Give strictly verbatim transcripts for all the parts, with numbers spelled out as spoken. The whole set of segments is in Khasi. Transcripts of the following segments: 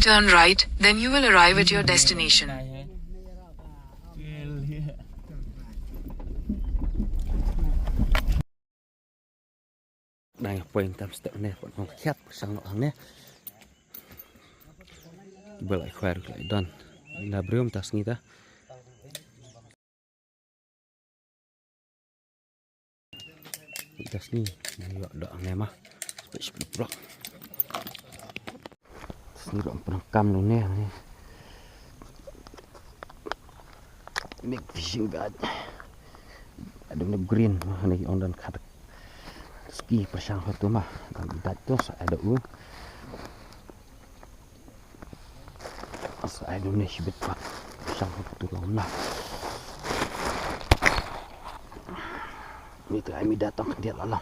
Turn right, then you will arrive at your destination. Dang poi tam step ne, pon nong khiat sang nong ne. Bel ai khwai ruk lai don. Na brium tas ngi ta. Tas ngi. Yo do ne ma. Spek spek brok. Sni ro pyndonkam nong ne, ne. Big fishing guide. Adum ne green ma ne ong dan khat. Ski pyrshang hotu ma. Dan dat tu sa ada u. Sa ada ne shibit pat. Pyrshang hotu long na. Ni tu ai mi datang dia lalang.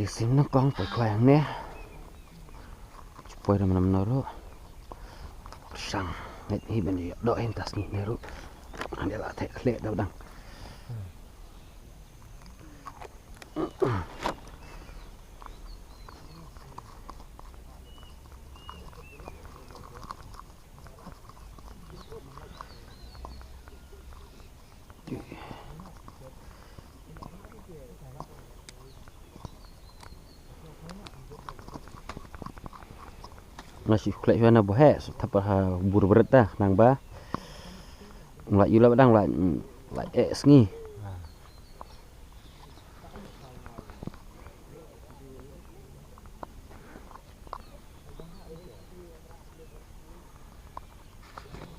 Di sim na kong poi khwai ang ne. Poi ram nam noro. Sang. Ngai hi ben yo do hin tas ngi ne ru. Ang dia la thek khlek dau dang. Nga shu khlek shuwa na boheh, shu thap ha bur bret ta, nang ba. Nga la yu la ba dang la, la eh sngi.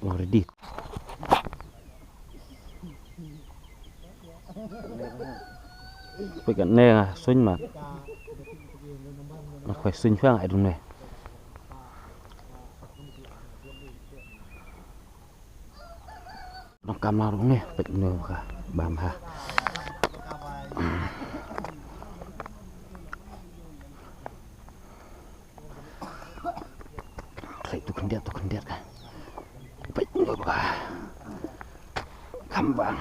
Long ready. Pek ne nga suin ma. Nga khwai suin pang ai dum ne. Nong kam na rung ne pek ne ka bam ha. Khlei tu khyndiat tu khyndiat ka. Pek ne ka. Kam bang.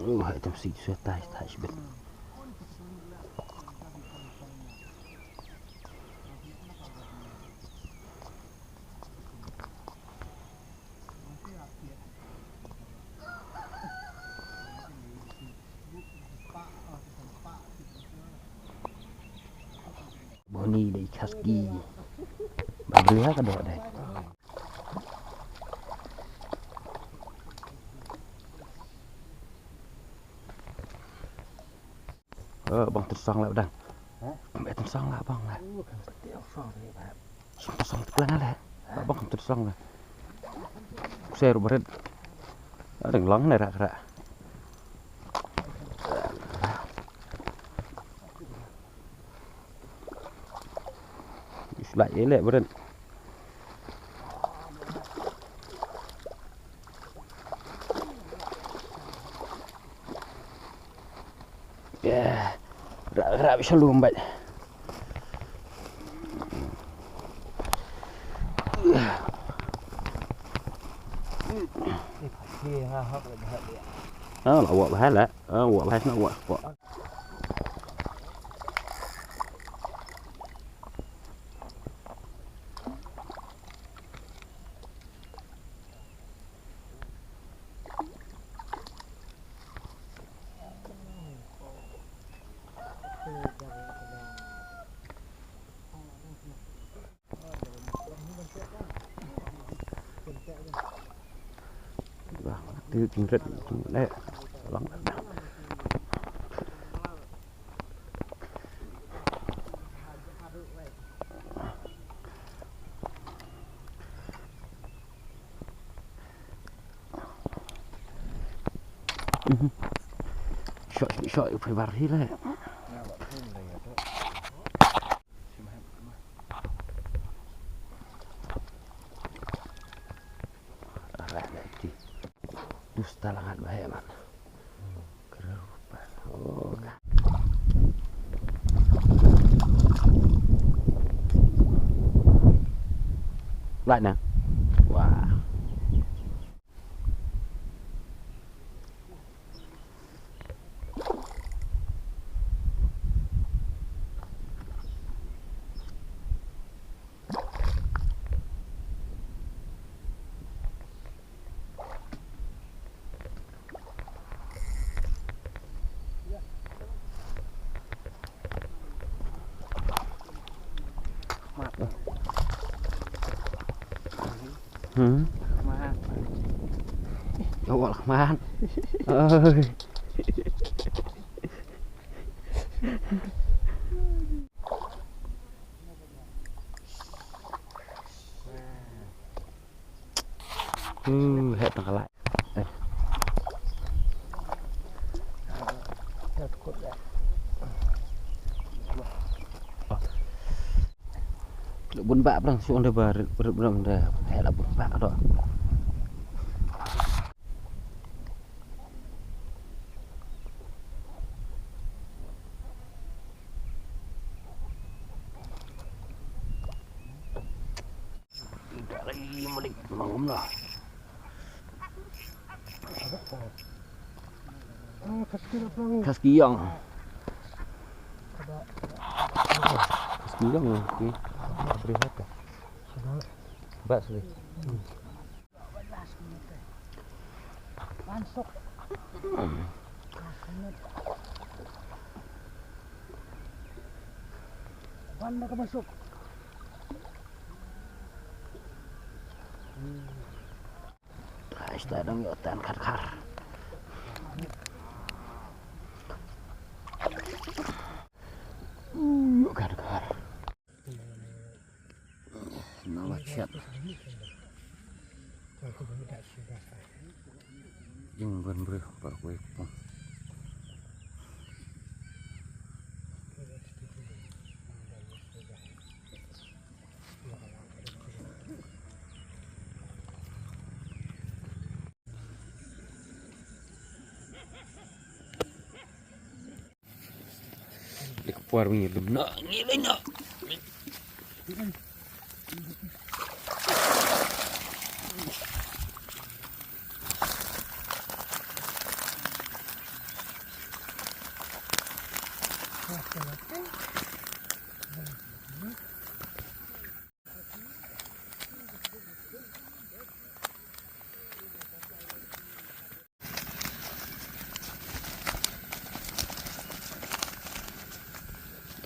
Oh, hai tam sik suai tai tai sibet. Boni dei khaski. Ba bria ka dok dei. Eh, bang tun song lah udah. Hah? Bang tun song lah bang lah. Uh, kan peti song ni, Bang. Song song tu pelan lah. Bang tun song lah. Saya ru berit. Ada ngelang ni rak rak. Islak elek berit. Ya, rak rak bisa lumbat. Ah, lah awak bahal lah. Ah, awak bahal nak awak spot. Bah, tu tingkat tu, eh, lang. Shot, shot, phi bar hi le. Arah dah ti. Dus talangat bahaya man. Kerupa. Oh. Lah na. Wah. Hmm. Kmat. Awal kmat. Oi. Hmm, heh tang ka lai. Eh. Bun ba brang sung da ba rit rit brang da heh la bun ba do. Dah lagi malik malam lah. Kaskiong. Kaskiong lah ni. Beri hati. Bak sini. Ban da ka masuk. Ai, sta dang ïoh tan khat khat. Ïoh khat khat. Na la chet. Jing ban briew par kwai pung. Lek por mi lum na ngi le na.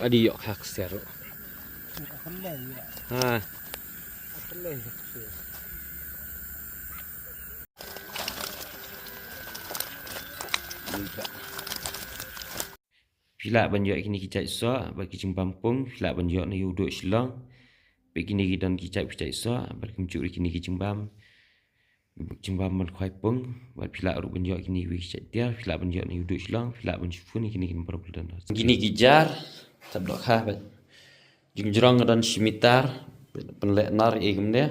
Adi yok hak ser. Ha. Phi lah ban ïoh kine ki jait soh bad ki jingbam pung, phi lah ban ïoh na u duh Shillong. Bad kine ki don ki jait, ki jait soh bad kumjuh ruh kine ki jingbam, jingbam ban khwai pung. Bad phi lah ruh ban ïoh kine ki jait tiar, phi lah ban ïoh na u duh Shillong, phi lah ban shu phone kine ki number ba la don. Kine ki jar, tab doh kha bad jingjrong ka don shi mitar, pynleh nar e kumne.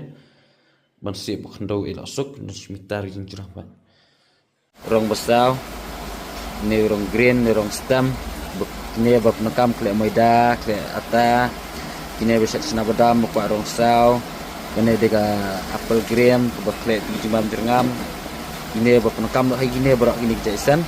Ban sih ba khyndew e la suk, don shi mitar jingjrong bad. Rong ba saw, ne rong green, ne rong stem, ba, ne ba pyndonkam khleh maida, khleh ata, kine ba shet chna badam, ba kwah rong saw, kane de ka apple green, ba khleh jingbam jyrngam, kine ba pyndonkam noh hai kine baroh kine ki jait sen.